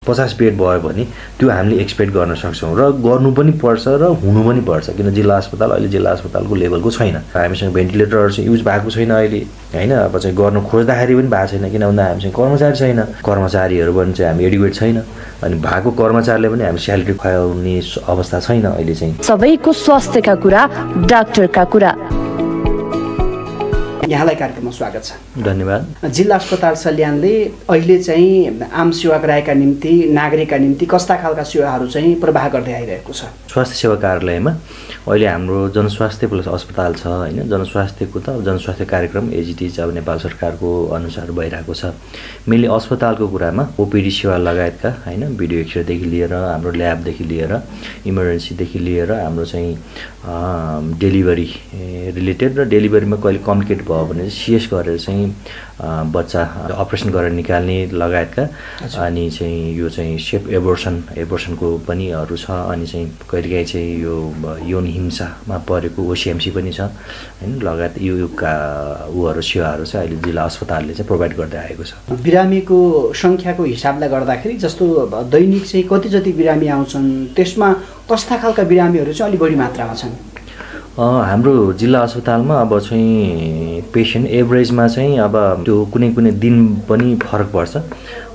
50 bed भयो भने त्यो हामीले एक्सपेक्ट गर्न सक्छौँ र गर्नु पनि पर्छ र हुनु पनि पर्छ किन जिल्ला अस्पताल अहिले जिल्ला अस्पतालको लेभलको छैन हामीसँग भेन्टिलेटरहरू चाहिँ युज भएको छैन अहिले हैन अब चाहिँ गर्न खोज्दाखेरि पनि भएको छैन किन भन्दा हामीसँग कर्मचारी छैन कर्मचारीहरू पनि चाहिँ हामी एडुकेट छैन अनि भएको कर्मचारीले पनि हामी स्यालेरी खुवाउने अवस्था छैन अहिले चाहिँ सबैको स्वास्थ्यका कुरा डाक्टरका कुरा यहाँलाई कार्यक्रममा स्वागत छ धन्यवाद जिल्ला अस्पताल सल्यानले अहिले चाहिँ आम सेवाग्राहीका निम्ति नागरिकका निम्ति कस्ता खालका सेवाहरू चाहिँ प्रवाह गर्दै आइरहेको छ स्वास्थ्य सेवा कार्यालयमा अहिले हाम्रो जनस्वास्थ्य प्लस अस्पताल छ हैन जनस्वास्थ्यको त जनस्वास्थ्य कार्यक्रम एजिटी चाहिँ अब नेपाल सरकारको अनुसार भइरहेको छ मेनली अस्पतालको कुरामा ओपीडी सेवा लगायतका हैन भिडियो एक्सरेदेखि लिएर हाम्रो ल्याबदेखि लिएर इमर्जेन्सीदेखि लिएर हाम्रो चाहिँ डेलिभरी रिलेटेड र डेलिभरीमा कहिले कम्प्लिकेट भयो भने सीएस गरेर चाहिँ बच्चा अपरेसन गरेर निकाल्ने लगायतका अनि चाहिँ यो चाहिँ सेफ एबोर्सनको पनि हरू छ अनि चाहिँ कहिलेकाहीँ चाहिँ यो यौन हिंसामा परेको ओसिएमसी पनि छ हैन लगायत यो उहरू सेवाहरू चाहिँ अहिले जिल्ला अस्पतालले चाहिँ प्रोभाइड गर्दै आएको छ बिरामीको सङ्ख्याको हिसाबले गर्दाखेरि जस्तो दैनिक चाहिँ कति जति बिरामी आउँछन् त्यसमा कस्ता खालका बिरामीहरू चाहिँ अलि बढी मात्रामा छन् हाम्रो जिल्ला अस्पतालमा अब चाहिँ पेसेन्ट एभरेजमा चाहिँ अब त्यो कुनै कुनै दिन पनि फरक पर्छ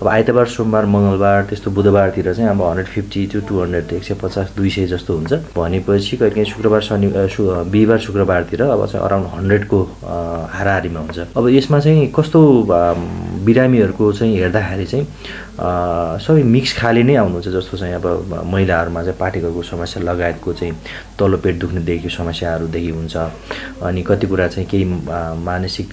अब आइतबार सोमबार मङ्गलबार त्यस्तो बुधबारतिर चाहिँ अब 150 to 200 150 200 जस्तो हुन्छ भनेपछि कहिलेकाहीँ शुक्रबार बिहिबार शुक्रबारतिर अब चाहिँ अराउन्ड 100 को हाराहारीमा हुन्छ अब यसमा चाहिँ कस्तो बिरामीहरूको चाहिँ हेर्दाखेरि चाहिँ सबै मिक्स खाले नै आउनुहुन्छ जस्तो चाहिँ अब महिलाहरूमा चाहिँ पाठेघरको समस्या लगायतको चाहिँ तल्लो पेट दुख्नेदेखि समस्याहरूदेखि हुन्छ अनि कति कुरा चाहिँ केही मानसिक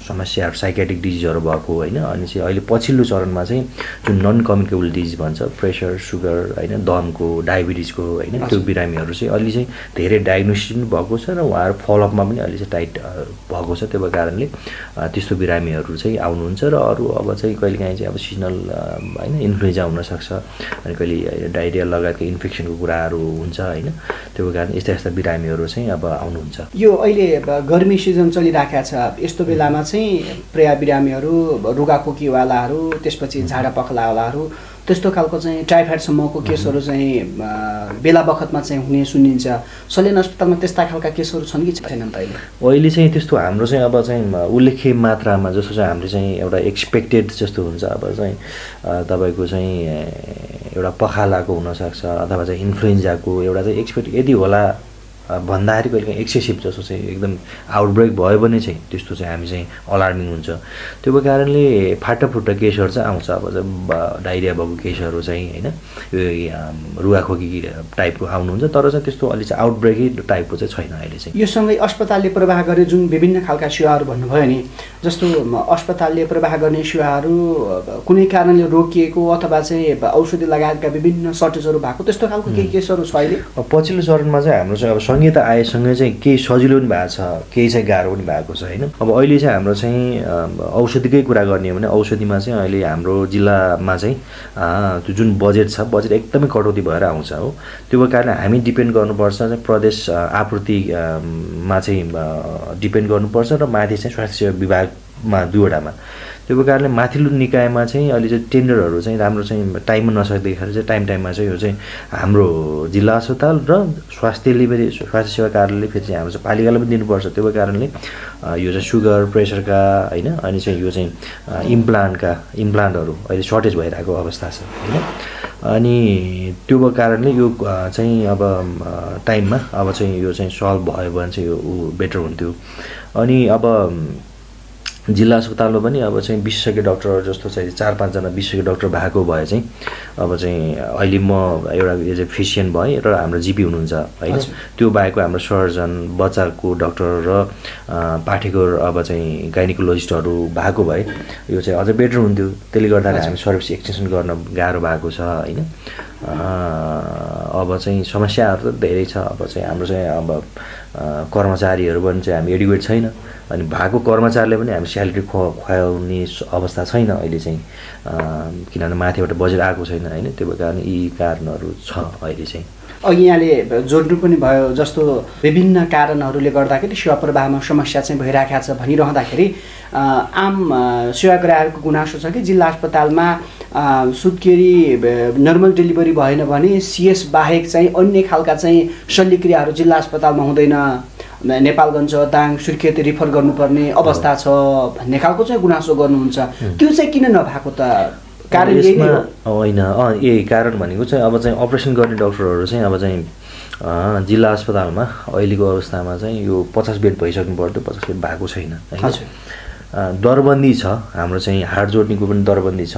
समस्याहरू साइकेट्रिक डिजिजहरू भएको होइन अनि चाहिँ अहिले पछिल्लो चरणमा चाहिँ जुन नन कम्युनिकेबल डिजिज भन्छ प्रेसर सुगर होइन दमको डायबिटिजको होइन त्यो बिरामीहरू चाहिँ अलि चाहिँ धेरै डायग्नोसिस पनि भएको छ र उहाँहरू फलोअपमा पनि अलि चाहिँ टाइट भएको छ त्यो कारणले त्यस्तो बिरामीहरू चाहिँ आउनुहुन्छ र अरू अब चाहिँ कहिलेकाहीँ चाहिँ अब सिजनल हैन इन्फ्लुएन्जा हुन सक्छ अनि कहिले डायरिया लगायतको इन्फेक्सनको कुराहरू हुन्छ हैन त्यो कारण यस्ता बिरामीहरू चाहिँ अब आउनुहुन्छ यो अहिले गर्मी सिजन चलिराखेको छ यस्तो बेलामा चाहिँ प्राय बिरामीहरू रुगाखोकीवालाहरू त्यसपछि झाडा पखलावालाहरू त्यस्तो खालको चाहिँ टाइफाइडसम्मको केसहरू चाहिँ बेला बखतमा चाहिँ हुने सुनिन्छ सल्यान अस्पतालमा त्यस्ता खालका केसहरू छन् कि छैनन् त अहिले चाहिँ त्यस्तो हाम्रो चाहिँ अब चाहिँ उल्लेख्य मात्रामा जस्तो चाहिँ हामीले चाहिँ एउटा एक्सपेक्टेड जस्तो हुन्छ अब चाहिँ तपाईको चाहिँ एउटा पखालाको हुनसक्छ अथवा चाहिँ इन्फ्लुएन्जाको एउटा चाहिँ एक्सपेक्ट यदि होला भन्दाखेरि कहिलेकाहीँ एक्सेसिभ जस्तो चाहिँ एकदम आउटब्रेक भयो भने चाहिँ त्यस्तो चाहिँ हामी चाहिँ अलार्मिङ हुन्छ त्यो कारणले फाटाफुट्टा केसहरू चाहिँ आउँछ अब चाहिँ डायरिया भएको केसहरू चाहिँ हैन यो रुगाखोकी टाइपको आउनुहुन्छ तर चाहिँ त्यस्तो अलि चाहिँ आउटब्रेकै टाइपको चाहिँ छैन अहिले चाहिँ यो सँगै अस्पतालले प्रवाह गर्ने जुन विभिन्न खालका सेवाहरू भन्नुभयो नि जस्तो अस्पतालले प्रवाह गर्ने सेवाहरू कुनै कारणले रोकिएको अथवा चाहिँ औषधि लगायतका विभिन्न सर्टेजहरू भएको त्यस्तो खालको केही केसहरू छ अहिले पछिल्लो चरणमा चाहिँ हाम्रो चाहिँ अब संहिता आएसँगै चाहिँ केही सजिलो पनि भएको छ केही चाहिँ गाह्रो पनि भएको छ हैन अब अहिले चाहिँ हाम्रो चाहिँ औषधिकै कुरा गर्ने हो भने औषधिमा चाहिँ अहिले हाम्रो जिल्लामा चाहिँ त्यो जुन बजेट छ बजेट एकदमै कटौती भएर आउँछ हो त्यो कारण हामी डिपेन्ड गर्नुपर्छ प्रदेश आपूर्तिमा चाहिँ डिपेन्ड गर्नुपर्छ र माथि चाहिँ स्वास्थ्य सेवा विभागमा दुईवटामा त्यो कारणले माथिल्लो निकायमा चाहिँ अहिले चाहिँ टेन्डरहरू चाहिँ राम्रो चाहिँ टाइममा नसक्दाखेरि चाहिँ टाइममा चाहिँ यो चाहिँ हाम्रो जिल्ला अस्पताल र स्वास्थ्य सेवा कार्यालयले फेरि चाहिँ हाम्रो चाहिँ पालिकालाई पनि दिनुपर्छ त्यो कारणले यो चाहिँ सुगर प्रेसरका हैन अनि चाहिँ यो चाहिँ इम्प्लान्टहरू अहिले सर्टेज भइरहेको अवस्था छ हैन अनि त्यो कारणले यो चाहिँ अब टाइममा अब चाहिँ यो चाहिँ सल्भ भयो भने चाहिँ यो बेटर हुन्थ्यो अनि अब जिल्ला अस्पतालमा पनि अब चाहिँ विशेषज्ञ डाक्टर जस्तो चाहिँ 4-5 जना विशेषज्ञ डाक्टर भएको भए चाहिँ अब चाहिँ अहिले म एउटा एज ए फिजिशियन भएँ र हाम्रो जिपी हुनुहुन्छ हैन त्यो बाहेकको हाम्रो सर्जन बच्चाको डाक्टर र पाठेघर अब चाहिँ गाइनिकोलोजिस्टहरू भएको भए यो चाहिँ अझ बेटर हुन्थ्यो त्यसले गर्दा हामी सर्भिस एक्सटेन्सन गर्न गाह्रो भएको छ हैन अब चाहिँ समस्याहरू त धेरै छ अब चाहिँ हाम्रो चाहिँ अब कर्मचारीहरू पनि चाहिँ हामी एडुकेट छैन अनि भएको कर्मचारीले पनि हामी स्यालेरी खुवाउने अवस्था छैन अहिले चाहिँ किनभने माथिबाट बजेट आएको छैन हैन त्यो कारण यी कारणहरू छ अहिले चाहिँ अघि यहाँले जोड्नु पनि भयो जस्तो विभिन्न कारणहरूले गर्दाखेरि सेवा प्रवाहमा समस्या चाहिँ भइरहेको छ भनिरहँदाखेरि आम सेवाग्राहीहरूको गुनासो छ कि जिल्ला अस्पतालमा सुत्केरी नर्मल डेलिभरी भएन भने सिएस बाहेक चाहिँ अन्य खालका चाहिँ शल्यक्रियाहरू जिल्ला अस्पतालमा हुँदैन, नेपालगञ्ज दाङ सुर्खेत रिफर गर्नुपर्ने अवस्था छ भन्ने खालको चाहिँ गुनासो गर्नुहुन्छ। त्यो चाहिँ किन नभएको त? कारण होइन, यही कारण भनेको चाहिँ अब चाहिँ अपरेसन गर्ने डक्टरहरू चाहिँ अब चाहिँ जिल्ला अस्पतालमा अहिलेको अवस्थामा चाहिँ यो 50 बेड भइसक्नु पर्थ्यो, 50 बेड भएको छैन होइन। दरबन्दी छ हाम्रो चाहिँ हाड जोड्नेको पनि दरबन्दी छ,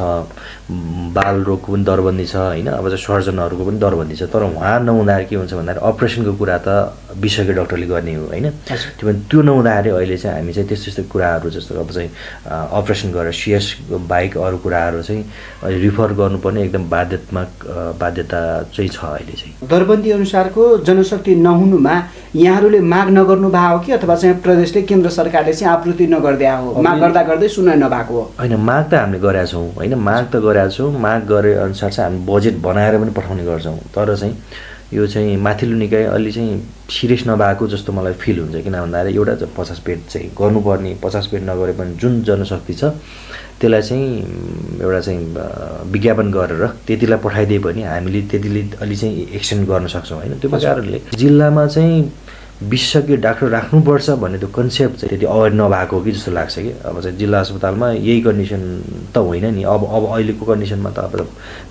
बाल रोगको पनि दरबन्दी छ होइन। अब चाहिँ सर्जनहरूको पनि दरबन्दी छ, तर उहाँ नहुँदाखेरि के हुन्छ भन्दाखेरि अपरेसनको कुरा त विशेषज्ञ डक्टरले गर्ने हो होइन। त्यो नहुँदाखेरि अहिले चाहिँ हामी चाहिँ त्यस्तो कुराहरू जस्तो अब चाहिँ अपरेसन गरेर सिएस बाहेक अरू कुराहरू चाहिँ रिफर गर्नुपर्ने एकदम बाध्यता चाहिँ छ अहिले चाहिँ। दरबन्दी अनुसारको जनशक्ति नहुनुमा यहाँहरूले माग नगर्नु भएको हो कि अथवा चाहिँ प्रदेशले केन्द्र सरकारले चाहिँ आपूर्ति नगर्दै हो? माग गर्दा गर्दै सुनाइ नभएको हो? होइन, माग त हामीले गरेका छौँ होइन, माग त गरेका छौँ। माग गरे अनुसार चाहिँ हामी बजेट बनाएर पनि पठाउने गर्छौँ, तर चाहिँ यो चाहिँ माथिल्लो निकाय अलि चाहिँ सिरियस नभएको जस्तो मलाई फिल हुन्छ। किन भन्दाखेरि एउटा 50 बेड चाहिँ गर्नुपर्ने, 50 बेड नगरे पनि जुन जनशक्ति छ त्यसलाई चाहिँ एउटा चाहिँ विज्ञापन गरेर त्यतिलाई पठाइदिए पनि हामीले त्यतिले अलि चाहिँ एक्सटेन्ड गर्न सक्छौँ होइन। त्यो कारणले जिल्लामा चाहिँ विशेषज्ञ डाक्टर राख्नुपर्छ भन्ने त्यो कन्सेप्ट चाहिँ त्यति अवेर नभएको हो कि जस्तो लाग्छ कि। अब चाहिँ जिल्ला अस्पतालमा यही कन्डिसन त होइन नि। अब अहिलेको कन्डिसनमा त अब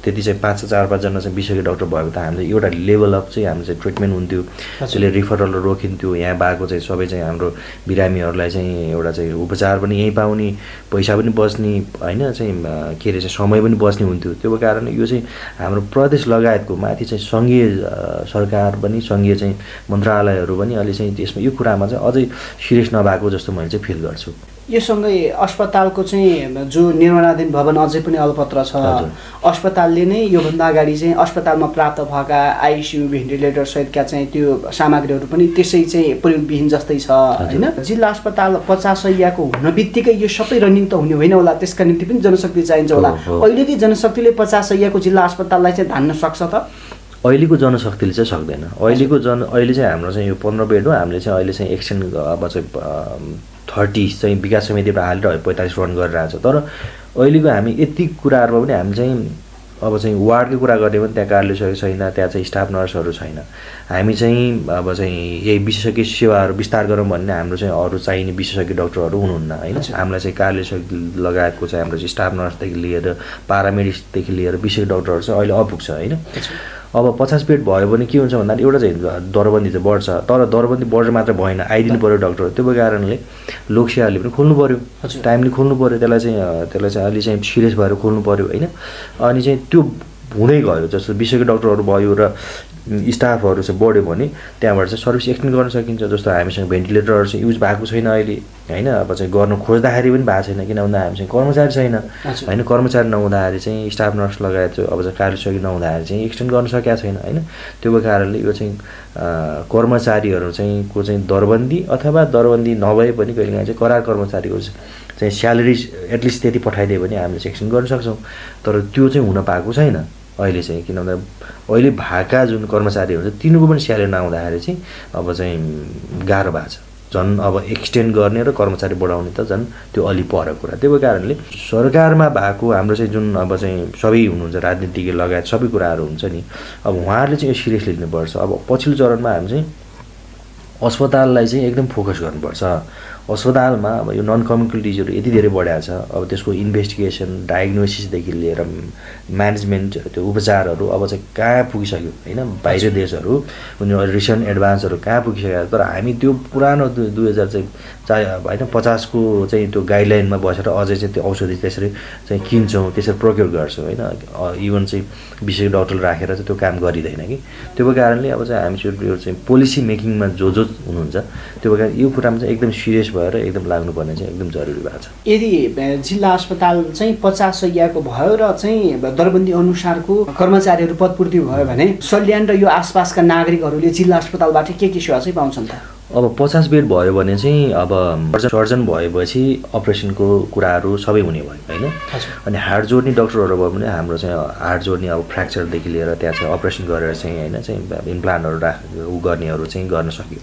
त्यति चाहिँ 4-5 जना चाहिँ विशेषज्ञ डाक्टर भएको त हामीले एउटा लेभल अप चाहिँ हाम्रो चाहिँ ट्रिटमेन्ट हुन्थ्यो, त्यसले रिफरल रोकिन्थ्यो। यहाँ भएको चाहिँ सबै चाहिँ हाम्रो बिरामीहरूलाई चाहिँ एउटा चाहिँ उपचार पनि यहीँ पाउने, पैसा पनि बच्ने होइन, चाहिँ के अरे चाहिँ समय पनि बच्ने हुन्थ्यो। त्यो कारणले यो चाहिँ हाम्रो प्रदेश लगायतको माथि चाहिँ सङ्घीय सरकार पनि, सङ्घीय चाहिँ मन्त्रालयहरू पनि अलि चाहिँ त्यसमा यो कुरामा चाहिँ अझै सिरियस नभएको जस्तो मैले चाहिँ फिल गर्छु। यो सँगै अस्पतालको चाहिँ जो निर्माणाधीन भवन अझै पनि अलपत्र छ, अस्पतालले नै योभन्दा अगाडि चाहिँ अस्पतालमा प्राप्त भएका आइसियु भेन्टिलेटर सहितका चाहिँ त्यो सामग्रीहरू पनि त्यसै चाहिँ प्रयोगविहीन जस्तै छ होइन। जिल्ला अस्पताल 50 शैय्याको हुन बित्तिकै यो सबै रनिङ त हुने होइन होला, त्यसका निम्ति पनि जनशक्ति चाहिन्छ होला। अहिलेकै जनशक्तिले 50 शैय्याको जिल्ला अस्पताललाई चाहिँ धान्न सक्छ त? अहिलेको जनशक्तिले चाहिँ सक्दैन। अहिले चाहिँ हाम्रो चाहिँ यो 15 बेड हो, हामीले चाहिँ अहिले चाहिँ एक्सटेन्ड अब चाहिँ 30 चाहिँ विकास समितिबाट हालेर 45 रन गरिरहेको छ। तर अहिलेको हामी यति कुराहरूमा पनि हामी चाहिँ अब चाहिँ वार्डकै कुरा गर्ने पनि त्यहाँ कार्यालय छैन, त्यहाँ चाहिँ स्टाफ नर्सहरू छैन। हामी चाहिँ अब चाहिँ यही विशेषज्ञ सेवाहरू विस्तार गरौँ भन्ने हाम्रो चाहिँ अरू चाहिने विशेषज्ञ डक्टरहरू हुनुहुन्न होइन। हामीलाई चाहिँ कार्यालय लगायतको चाहिँ हाम्रो चाहिँ स्टाफ नर्सदेखि लिएर पारामेडिक्सदेखि लिएर विशेषज्ञ डक्टरहरू चाहिँ अहिले अपुग्छ होइन। अब 50 बेड भयो भने के हुन्छ भन्दाखेरि एउटा चाहिँ दरबन्दी चाहिँ बढ्छ, तर दरबन्दी बढेर मात्र भएन, आइदिनु पऱ्यो डक्टर। त्यो कारणले लोकसेवाले पनि खोल्नु पऱ्यो, टाइमली खोल्नु पऱ्यो, त्यसलाई चाहिँ अलि चाहिँ सिरियस भएर खोल्नु पऱ्यो होइन। अनि चाहिँ त्यो हुँदै गयो, जस्तो विशेषज्ञ डक्टरहरू भयो र स्टाफहरू चाहिँ बढ्यो भने त्यहाँबाट चाहिँ सर्भिस एक्सटेन्ड गर्न सकिन्छ। जस्तो हामीसँग भेन्टिलेटरहरू चाहिँ युज भएको छैन अहिले होइन, अब चाहिँ गर्न खोज्दाखेरि पनि भएको छैन, किन भन्दा हामीसँग कर्मचारी छैन होइन। कर्मचारी नहुँदाखेरि चाहिँ स्टाफ नर्स लगायत चाहिँ अब चाहिँ कार्यसहयोगी नहुँदाखेरि चाहिँ एक्सटेन्ड गर्न सकेका छैन होइन। त्यो कारणले यो चाहिँ कर्मचारीहरू चाहिँ को चाहिँ दरबन्दी अथवा दरबन्दी नभए पनि कहिलेकाहीँ चाहिँ करार कर्मचारीको चाहिँ स्यालेरी एटलिस्ट त्यति पठाइदियो भने हामीले चाहिँ एक्सटेन्ड गर्न सक्छौँ, तर त्यो चाहिँ हुन पाएको छैन अहिले चाहिँ। किन भन्दा अहिले भएका जुन कर्मचारी हुन्छ तिनीहरूको पनि स्यालेरी नआउँदाखेरि चाहिँ अब चाहिँ गाह्रो भएको छ। झन् अब एक्सटेन्ड गर्ने र कर्मचारी बढाउने त झन् त्यो अलि पर कुरा। त्यो कारणले सरकारमा भएको हाम्रो चाहिँ जुन अब चाहिँ सबै हुनुहुन्छ राजनीतिज्ञ लगायत सबै कुराहरू हुन्छ नि, अब उहाँहरूले चाहिँ यो सिरियसली लिनुपर्छ। अब पछिल्लो चरणमा हामी चाहिँ अस्पताललाई चाहिँ एकदम फोकस गर्नुपर्छ। अस्पतालमा अब यो नन कम्युनिकेबल डिजिजहरू यति धेरै बढाएको छ, अब त्यसको इन्भेस्टिगेसन डायग्नोसिसदेखि लिएर म्यानेजमेन्ट त्यो उपचारहरू अब चाहिँ कहाँ पुगिसक्यो होइन। बाहिर देशहरू उनीहरू रिसेन्ट एडभान्सहरू कहाँ पुगिसक्यो, तर हामी त्यो पुरानो 2000 चाहिँ चाहे होइन 50को चाहिँ त्यो गाइडलाइनमा बसेर अझै चाहिँ त्यो औषधि त्यसरी चाहिँ किन्छौँ, त्यसरी प्रोक्योर गर्छौँ होइन। इभन चाहिँ विशेष डक्टर राखेर चाहिँ त्यो काम गरिँदैन कि। त्यो कारणले अब चाहिँ हामी यो चाहिँ पोलिसी मेकिङमा जो हुनुहुन्छ त्यो कारण यो कुरामा चाहिँ एकदम सिरियस भएर एकदम लाग्नुपर्ने चाहिँ एकदम जरुरी भएको छ। यदि जिल्ला अस्पताल चाहिँ 50 शैय्याको भयो र चाहिँ दरबन्दी अनुसारको कर्मचारीहरू पदपूर्ति भयो भने सल्यान र यो आसपासका नागरिकहरूले जिल्ला अस्पतालबाट के सेवा चाहिँ पाउँछन् त? अब 50 बेड भयो भने चाहिँ अब सर्जन भएपछि अपरेसनको कुराहरू सबै हुने भयो हैन। अनि हाड जोड्ने डक्टरहरू भयो भने हाम्रो चाहिँ हाड जोड्ने अब फ्र्याक्चरदेखि लिएर त्यहाँ चाहिँ अपरेसन गरेर चाहिँ हैन चाहिँ इम्प्लान्टहरू गर्नेहरू चाहिँ गर्न सक्यो।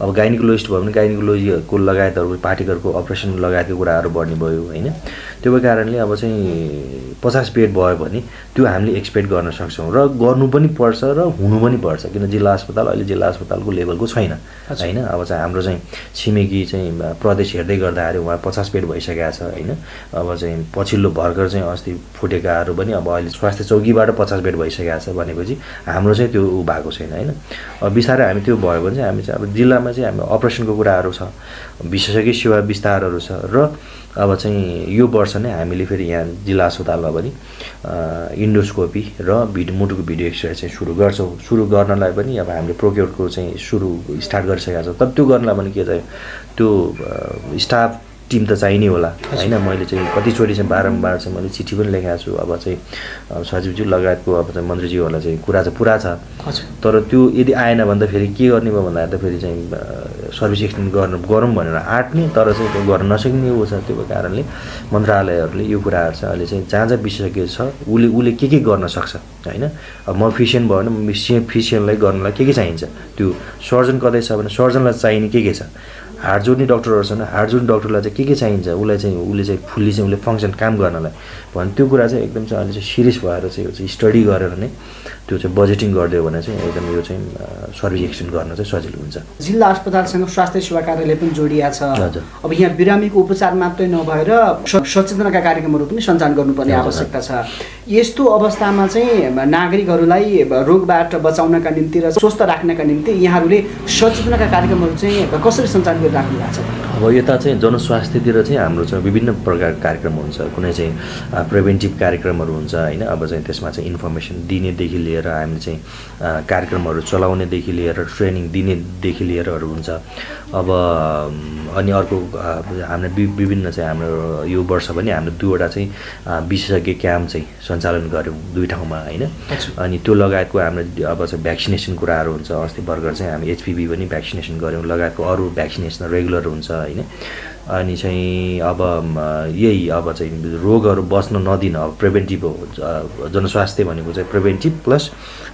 अब गाइनिकोलोजिस्ट भयो भने गाइनिकोलोजीको लगायतहरू पार्टिकलको अपरेसन लगायतको कुराहरू बढ्ने भयो हैन। त्यो भए कारणले अब चाहिँ 50 बेड भयो भने त्यो हामीले एक्सपेक्ट गर्न सक्छौँ र गर्नु पनि पर्छ र हुनु पनि पर्छ, किन जिल्ला अस्पताल अहिले जिल्ला अस्पतालको लेभलको छैन हैन। अब चाहिँ हाम्रो चाहिँ छिमेकी चाहिँ प्रदेश हेर्दै गर्दाखेरि उहाँ 50 बेड भइसकेको छ हैन। अब चाहिँ पछिल्लो भर्खर चाहिँ अस्ति फुटेकाहरू पनि अब अहिले स्वास्थ्य चौकीबाट 50 बेड भइसकेको छ भनेपछि हाम्रो चाहिँ त्यो भएको छैन हैन। अब बिस्तारै हामी त्यो भयो भने चाहिँ हामी चाहिँ अब जिल्लामा चाहिँ हामी अपरेसनको कुराहरू छ, विशेषज्ञ सेवा विस्तारहरू छ र अब चाहिँ यो वर्ष नै हामीले फेरि यहाँ जिल्ला अस्पतालमा पनि इन्डोस्कोपी र मुटुको भिडियो एक्सरे चाहिँ सुरु गर्छौँ। सुरु गर्नलाई पनि अब हामीले प्रोक्योरको चाहिँ स्टार्ट गरिसकेका छौँ। तर त्यो गर्नलाई पनि के चाहिँ त्यो स्टाफ टिम त चाहिने होला हैन। मैले चाहिँ कतिचोटि चाहिँ बारम्बार चाहिँ मैले चिठी पनि लेखेको छु। अब चाहिँ सचिवज्यू लगायतको अब चाहिँ मन्त्रीज्यूहरूलाई चाहिँ कुरा चाहिँ पुरा छ, तर त्यो यदि आएन भने त फेरि के गर्ने भयो भन्दाखेरि त फेरि चाहिँ सर्भिस एक्सटेन्ड गरौँ भनेर आँट्ने, तर चाहिँ त्यो गर्न नसक्ने हो छ। त्यो कारणले मन्त्रालयहरूले यो कुराहरू चाहिँ अहिले चाहिँ जहाँ जहाँ विशेषज्ञ छ उसले के गर्न सक्छ हैन। अब म फिसियन भयो भने फिसियनलाई गर्नलाई के चाहिन्छ, त्यो सर्जन कतै छ भने सर्जनलाई चाहिने के छ, हाड जोड्ने डक्टरहरू छन् हाड जोड्ने डक्टरलाई चाहिँ के चाहिन्छ, उसले चाहिँ फुल्ली चाहिँ उसले फङ्सन काम गर्नलाई भने त्यो कुरा चाहिँ एकदम चाहिँ अहिले चाहिँ सिरियस भएर चाहिँ यो चाहिँ स्टडी गरेर नै त्यो चाहिँ बजेटिङ गरिदियो भने चाहिँ एकदम यो चाहिँ सर्भिस एक्सटेन्ड गर्न चाहिँ सजिलो हुन्छ। जिल्ला अस्पतालसँग स्वास्थ्य सेवा कार्यालय पनि जोडिया छ। अब यहाँ बिरामीको उपचार मात्रै नभएर सचेतनाका कार्यक्रमहरू पनि सञ्चालन गर्नुपर्ने आवश्यकता छ। यस्तो अवस्थामा चाहिँ नागरिकहरूलाई रोगबाट बचाउनका निम्ति र स्वस्थ राख्नका निम्ति यहाँहरूले सचेतनाका कार्यक्रमहरू चाहिँ कसरी सञ्चालन गरिराख्नु भएको छ? अब यता चाहिँ जनस्वास्थ्यतिर चाहिँ हाम्रो चाहिँ विभिन्न प्रकारको कार्यक्रम हुन्छ। कुनै चाहिँ प्रिभेन्टिभ कार्यक्रमहरू हुन्छ हैन। अब चाहिँ त्यसमा चाहिँ इन्फर्मेसन दिनेदेखि लिएर हामीले चाहिँ कार्यक्रमहरू चलाउनेदेखि लिएर ट्रेनिङ दिनेदेखि लिएरहरू हुन्छ। अब अनि अर्को हामीले विभिन्न चाहिँ हाम्रो यो वर्ष पनि हामीले 2वटा चाहिँ विशेषज्ञ क्याम्प चाहिँ सञ्चालन गऱ्यौँ 2 ठाउँमा हैन। अनि त्यो लगायतको हाम्रो अब चाहिँ भ्याक्सिनेसन कुराहरू हुन्छ। अस्ति भर्खर चाहिँ हामी HPV पनि भ्याक्सिनेसन गऱ्यौँ, लगायतको अरू भ्याक्सिनेसन रेगुलर हुन्छ हैन। अनि चाहिँ अब यही अब चाहिँ रोगहरू बस्न नदिन, अब प्रिभेन्टिभ हो जनस्वास्थ्य भनेको चाहिँ प्रिभेन्टिभ प्लस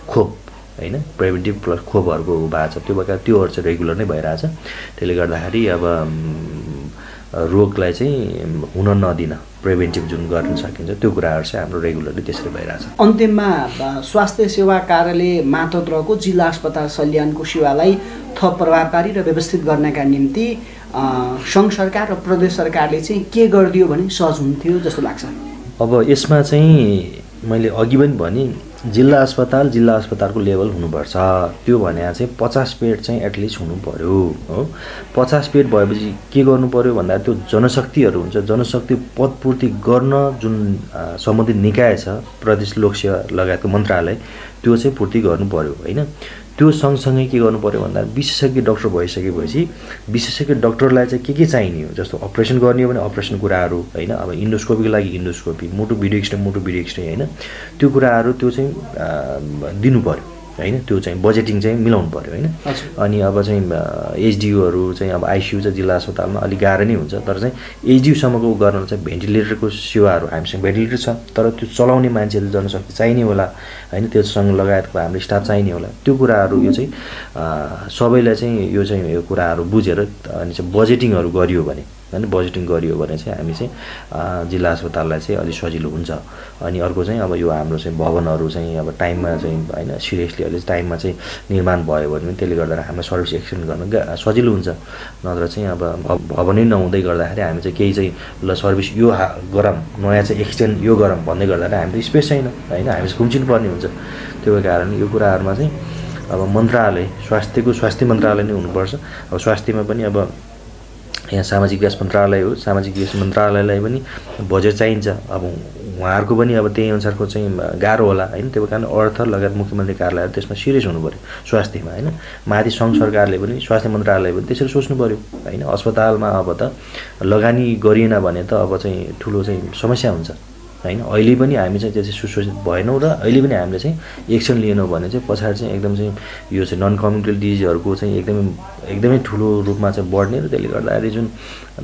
खोप हैन। प्रिभेन्टिभ प्लस खोपहरूको भएको छ, त्यो भएर त्योहरू चाहिँ रेगुलर नै भइरहेछ। त्यसले गर्दाखेरि अब रोगलाई चाहिँ हुन नदिन प्रिभेन्टिभ जुन गर्न सकिन्छ त्यो कुराहरू चाहिँ हाम्रो रेगुलरली त्यसरी भइरहेछ। अन्तिममा स्वास्थ्य सेवा कार्यालय मातहतको जिल्ला अस्पताल सल्यानको सेवालाई थप प्रभावकारी र व्यवस्थित गर्नका निम्ति सङ्घ सरकार र प्रदेश सरकारले चाहिँ के गरिदियो भने सहज हुन्थ्यो जस्तो लाग्छ? अब यसमा चाहिँ मैले अघि पनि भने जिल्ला अस्पतालको लेभल हुनुपर्छ। त्यो भने चाहिँ 50 बेड चाहिँ एटलिस्ट हुनु पर्यो हो। 50 बेड भएपछि के गर्नु पर्यो भन्दा त्यो जनशक्तिहरू हुन्छ, जनशक्ति पदपूर्ति गर्न जुन सम्बन्धित निकाय छ प्रदेश लोकसेवा लगायतको मन्त्रालय त्यो चाहिँ पूर्ति गर्नु पर्यो हैन। त्यो सँगसँगै के गर्नु पर्यो भन्दा विशेषज्ञ डक्टर भइसकेपछि विशेषज्ञ डक्टरलाई चाहिँ के चाहिने हो, जस्तो अपरेसन गर्ने हो भने अपरेसन कुराहरू हैन। अब इन्डोस्कोपीको लागि इन्डोस्कोपी, मुटु भिडियो एक्सरे हैन, त्यो कुराहरू त्यो चाहिँ दिनु पर्यो हैन। त्यो चाहिँ बजेटिङ चाहिँ मिलाउनु पर्यो हैन। अनि अब चाहिँ एचडियूहरू चाहिँ अब आइसियू चाहिँ जिल्ला अस्पतालमा अलिक गाह्रो नै हुन्छ, तर चाहिँ एचडियूसम्मको गर्न चाहिँ भेन्टिलेटरको सेवाहरू हामीसँग भेन्टिलेटर छ, तर त्यो चलाउने मान्छेहरू जनशक्ति चाहिने होला हैन। त्योसँग लगायतको हाम्रो स्टाफ चाहिने होला। त्यो कुराहरू यो चाहिँ सबैलाई चाहिँ यो कुराहरू बुझेर अनि चाहिँ बजेटिङहरू गरियो भने हैन, बजेटिङ गरियो भने चाहिँ हामी चाहिँ जिल्ला अस्पताललाई चाहिँ अलिक सजिलो हुन्छ। अनि अर्को चाहिँ अब यो हाम्रो चाहिँ भवनहरू चाहिँ अब टाइममा चाहिँ हैन सिरियसली अहिले टाइममा चाहिँ निर्माण भयो भने त्यसले गर्दा हामीलाई सर्भिस एक्सटेन्ड गर्न सजिलो हुन्छ। नत्र चाहिँ अब भवनै नहुँदै गर्दाखेरि हामी चाहिँ केही चाहिँ ल सर्भिस यो गरौँ नयाँ चाहिँ एक्सटेन्ड यो गरौँ भन्दै गर्दाखेरि हाम्रो स्पेस छैन हैन, हामी चाहिँ खुम्चिनु पर्ने हुन्छ। त्यो कारण यो कुराहरूमा चाहिँ अब मन्त्रालय स्वास्थ्य मन्त्रालय नै हुनुपर्छ। अब स्वास्थ्यमा पनि अब यहाँ सामाजिक विकास मन्त्रालय हो, सामाजिक विकास मन्त्रालयलाई पनि बजेट चाहिन्छ। अब उहाँहरूको पनि अब त्यही अनुसारको चाहिँ गाह्रो होला हैन। त्यो कारण अर्थ लगायत मुख्यमन्त्री कार्यालय त्यसमा सिरियस हुनु पर्यो स्वास्थ्यमा हैन। माथि सङ्घ सरकारले पनि स्वास्थ्य मन्त्रालय पनि त्यसरी सोच्नु पर्यो हैन। अस्पतालमा अब त लगानी गरिएन भने त अब चाहिँ ठुलो चाहिँ समस्या हुन्छ होइन अहिले पनि हामी चाहिँ त्यो चाहिँ सुशोषित भएनौँ र अहिले पनि हामीले चाहिँ एक्सन लिएनौँ भने चाहिँ पछाडि चाहिँ एकदम चाहिँ यो चाहिँ नन कम्युनिकल डिजिजहरूको चाहिँ एकदमै ठुलो रूपमा चाहिँ बढ्ने र त्यसले गर्दाखेरि जुन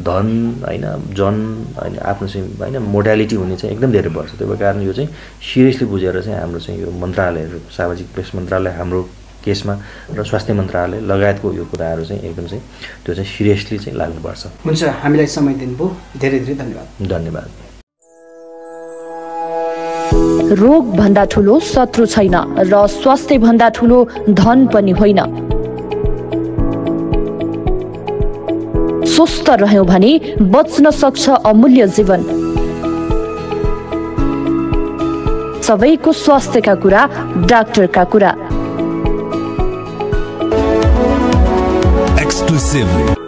धन होइन जन होइन आफ्नो चाहिँ होइन मोर्टालिटी हुने चाहिँ एकदम धेरै बढ्छ। त्यो कारण यो चाहिँ सिरियसली बुझेर चाहिँ हाम्रो चाहिँ यो मन्त्रालयहरू सामाजिक विकास मन्त्रालय हाम्रो केसमा र स्वास्थ्य मन्त्रालय लगायतको यो कुराहरू चाहिँ एकदम चाहिँ त्यो चाहिँ सिरियसली चाहिँ लाग्नुपर्छ। हुन्छ, हामीलाई समय दिनुभयो, धेरै धेरै धन्यवाद। धन्यवाद। रोग भन्दा ठुलो शत्रु छैन र स्वास्थ्य भन्दा ठुलो धन पनि होइन। स्वस्थ रह्यौं भने बच्न सक्छ अमूल्य जीवन। सबैको स्वास्थ्यका कुरा, डाक्टरका कुरा। Exclusively